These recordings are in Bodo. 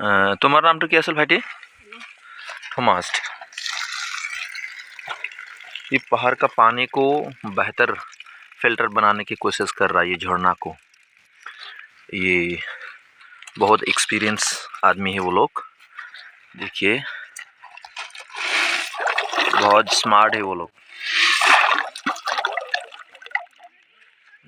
तुम्हारा नाम तो क्या असल भाईटी? थॉमस। ये पहाड़ का पानी को बेहतर फिल्टर बनाने की कोशिश कर रहा है ये झरना को। ये बहुत एक्सपीरियंस आदमी है वो लोग, देखिए बहुत स्मार्ट है वो लोग,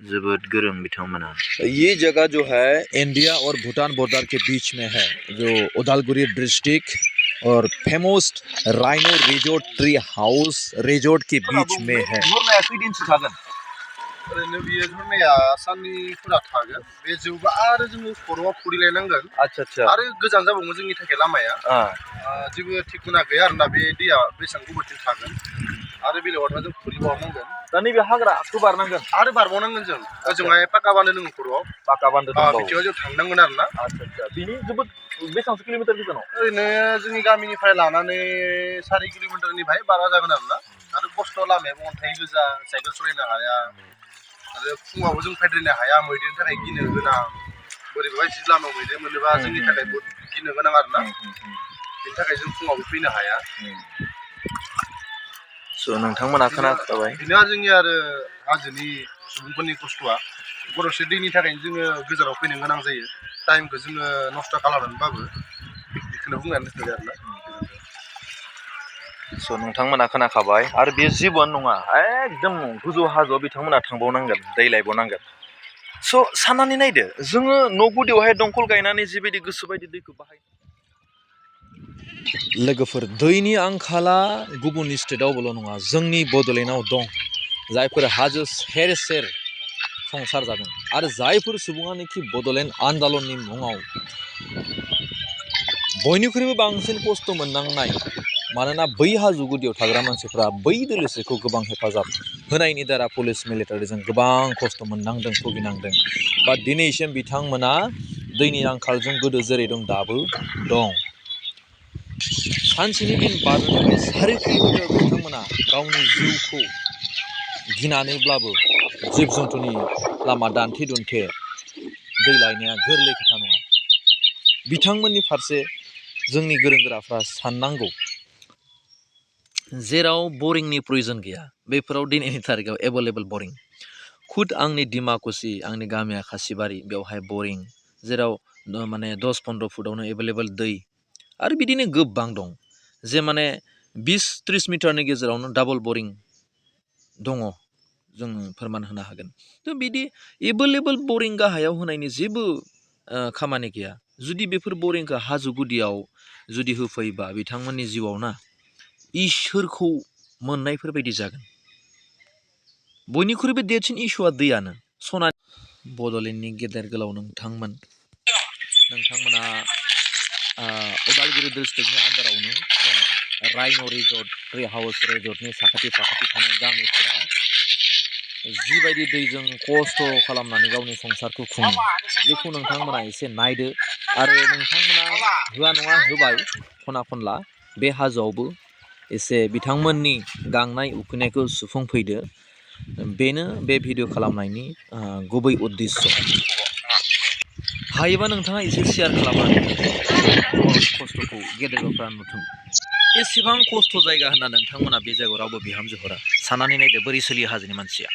जबरदस्त गरम बिथांमोना। ये जगह जो है इंडिया और भूटान बॉर्डर के बीच में है, जो उदालगुरी डिस्ट्रिक्ट और famous rhino resort tree house resort के बीच में है। अच्छा अच्छा। आरो गोजान जाबावो जोंनि थाखाय लामाया जेबो थिक मोनाखै आरोना बे दैया बेसेबां गोबावसिम थागोन आरो बेलेगावथ' जों खुरि बारनांगोन दा नैबे हाग्राखौ बारनांगोन आरो बारबावनांगोन जों ओजोंहाय पाका बान्दो दङ खर'आव पाका बान्दो दंबावो बिथिङाव जों थांनांगोन आरोना। आच्छा आच्छा। बिनि जोबोद बेसेबांसो किल'मिटार गोजानाव? ओरैनो जोंनि गामिनिफ्राय लानानै 4 किल'मिटारनिफ्राय बारा जागोन आरोना। आरो खस्थ' लामायाबो अन्थाइ गोजा, साइकेल सलायनो हाया आरो फुङावबो जों फैद्रायनो हाया, मैदेरनि थाखाय गिनो गोनां। बोरैबा जि लामायाव मैदेर मोनोबा जोंनि थाखाय बहुत गिनो गोनां आरोना, बेनि थाखाय जों फुङावबो फैनो हाया। स' नोंथांमोना खोनाखाबाय बेनो जोंनि आरो हाजोनि सुबुंफोरनि खस्थ'आ गरसे दैनि थाखायनो जोङो गोजानाव फैनो गोनां जायो, टाइमखौ जोङो नस्थ' खालामनानैबाबो बेखौनो बुंनानै दोनथ'बाय आरोना। स' नोंथांमोना खोनाखाबाय आरो बे जेबोआनो नङा, एकदम गोजौ हाजोआव बिथांमोना थांबावनांगोन, दै लायबावनांगोन। स' साननानै नायदो, जोङो न' गुदियावहाय दंखल गायनानै जिबायदि गोसो बायदि दैखौ बाहाय। लोगोफोर, दैनि आंखाला गुबुन स्टेटआवबोल' नङा, जोंनि बड'लेण्डआव दं, जायफोर हाजो सेर सेर संसार जादों आरो जायफोर सुबुङानोखि बड'लेण्ड आन्दलननि मुङाव बयनिख्रुइबो बांसिन खस्थ' मोननांनाय, मानोना बै हाजो गुदियाव थाग्रा मानसिफ्रा बै दोलोसेखौ गोबां हेफाजाब होनायनि दारा पुलिस मिलिटारिजों गोबां खस्थ' मोननांदों, भुगिनांदों, बा दिनैसिम बिथांमोना दैनि आंखालजों गोदो जेरै दं दाबो दं। सानसेनि दिन बारनो थाखाय 4 किल'मिटार बिथांमोना गावनि जिउखौ गिनानैब्लाबो जिब जुन्थुनि लामा दान्थे दुन्थे दै लायनाया गोरलै खोथा नङा। बिथांमोननि फारसे जोंनि गोरों गोराफ्रा साननांगौ। जेराव बरिंनि प्रयजन गैया बेफोराव दिनैनि थारिखआव एभेलेबल बरिं। खुद आंनि दिमाकुसि, आंनि गामिया खासिबारि, बेवहाय बरिं, जेराव माने 10-15 फुटावनो एभेलेबल दै आरो बिदिनो गोबां दं, जे माने 20-30 मिटारनि गेजेरावनो डाबल बरिं दङ, जों फोरमान होनो हागोन। थ' बिदि एभेलेबल बरिं गाहायाव होनायनि जेबो खामानि गैया। जुदि बेफोर बरिंखौ हाजो गुदियाव जुदि होफैबा बिथांमोननि जिउआव ना इसोरखौ मोननायफोरबायदि जागोन। बयनिख्रुइबो देरसिन इसुआ दैयानो। सना बड'लेण्डनि गेदेर गोलाव नोंथांमोना उदालगुरि डिस्ट्रिक्टनि आन्दारावनो दङ राइन' रिजर्ट ट्रि हाउस रिजर्टनि साखाथि फाखाथि थानाय गामिफोरा जिबायदि दैजों खस्थ' खालामनानै गावनि संसारखौ खुङो, बेखौ नोंथांमोना एसे नायदो। आरो नोंथांमोना होआ नङा होबाय खना खनला बे हाजोआवबो एसे बिथांमोननि गांनाय उखैनायखौ सुफुंफैदो। बेनो बे भिडिअ खालामनायनि गुबै उद्देश्य। हायोबा नोंथाङा एसे शेयार खालामनानै खस्थ'खौ गेदेरफ्रा नुथों। एसेबां खस्थ' जायगा होनना नोंथांमोना बे जायगायाव रावबो बिहामजो हरा। साननानै नायदो बोरै सोलियो हाजोनि मानसिया।